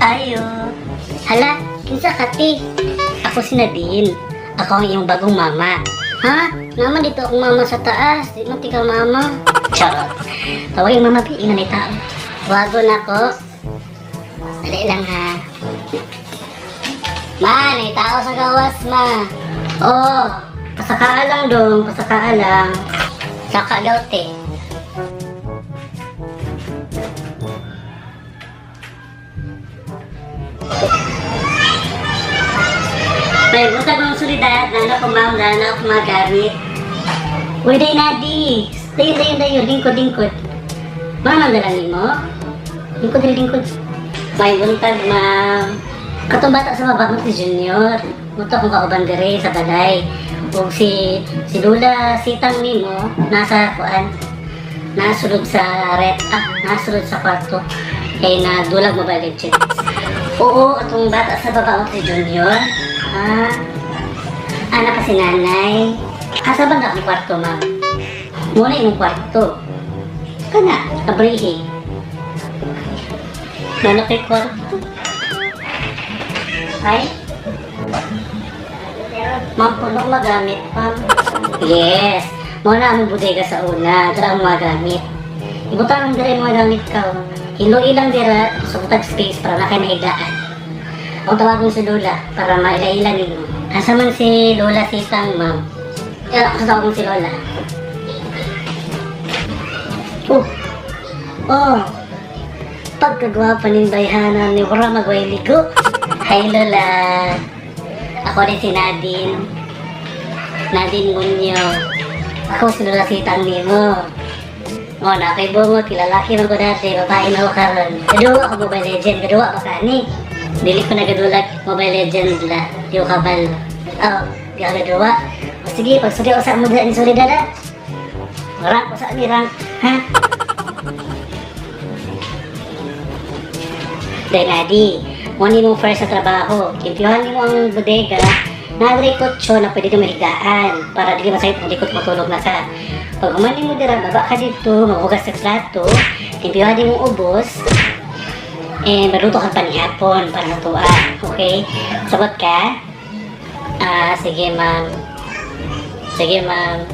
kaayo. Hala, kinsa ka ti? Ako si Nadine. Ako ang iyong bagong mama. Ha? Naman dito akong mama sa taas. Di man tika mama. Charot. Tawagin mama, pi. Ina ni tao. Wago na ko. Dali lang ha. Ma, may tao sa gawas, ma. Oo. Pasakaan lang dong. Pasakaan lang. Saka daw, te. May buntag mong solidad, lalo ko ma'am, lalo ako magamit. Uy, day nadi. Dayon, dayon, dayon, lingkod, lingkod. Ma'am, ang dala nimo? Lingkod, dali, lingkod. May buntag, ma'am. Katong bata sa baba mo si Junior. Muto akong kauban dere sa balay. Ug si Lula sitang nimo nasa kuan. Nasulod sa ret, nasulod sa kwarto. Kay nadulag Mobile Legends. Oo, atong bata sa baba mo si Junior. Ah, anak ka si nanay. Asa ba na ang kwarto, ma'am? Muna imong kwarto. Kana, kabrihi. Nana kay kwarto. Ay? Ma'am, puno magamit, ma'am. Yes. Muna ang bodega sa una. Dara ang magamit. Ibutang ang dira yung mga gamit ka. Oh. Hilo ilang dira, sugtag space para na kay mahigaan. Ang tawagon si Lola para maila-ila ninyo. Asa man si Lola sitang, ma'am? Eh, ako tawagon si Lola. Oh. Oh. Pagkagwapa ning bayhana ni Wara magway ligo. Hi, Lola. Ako rin si Nadine. Nadine Munyo. Ako si Lola sitang nimo. Oh, na kay bungot, kilalaki man ko dati, babae na ako karon. Kaduwa ako Mobile Legend, kaduwa pa ka ni. Dili ko nagadulag Mobile Legend la, di ko kabal. Oh, di ako gaduwa. O sige, pag suri usa mo dira ni suri dala. Rank usa ni rank, ha? Day mo ni mong first sa trabaho. Limpyohan nimo ang bodega. Nadre kotso na pwede ka mahigaan para dili masakit ang likod matulog na ka. Pag human mo dira, baba ka dito, maghugas sa plato, limpyohan nimo ubos, and magluto ka panihapon para sa tuwa. Okay? Sagot ka? Ah, sige ma'am. Sige ma'am.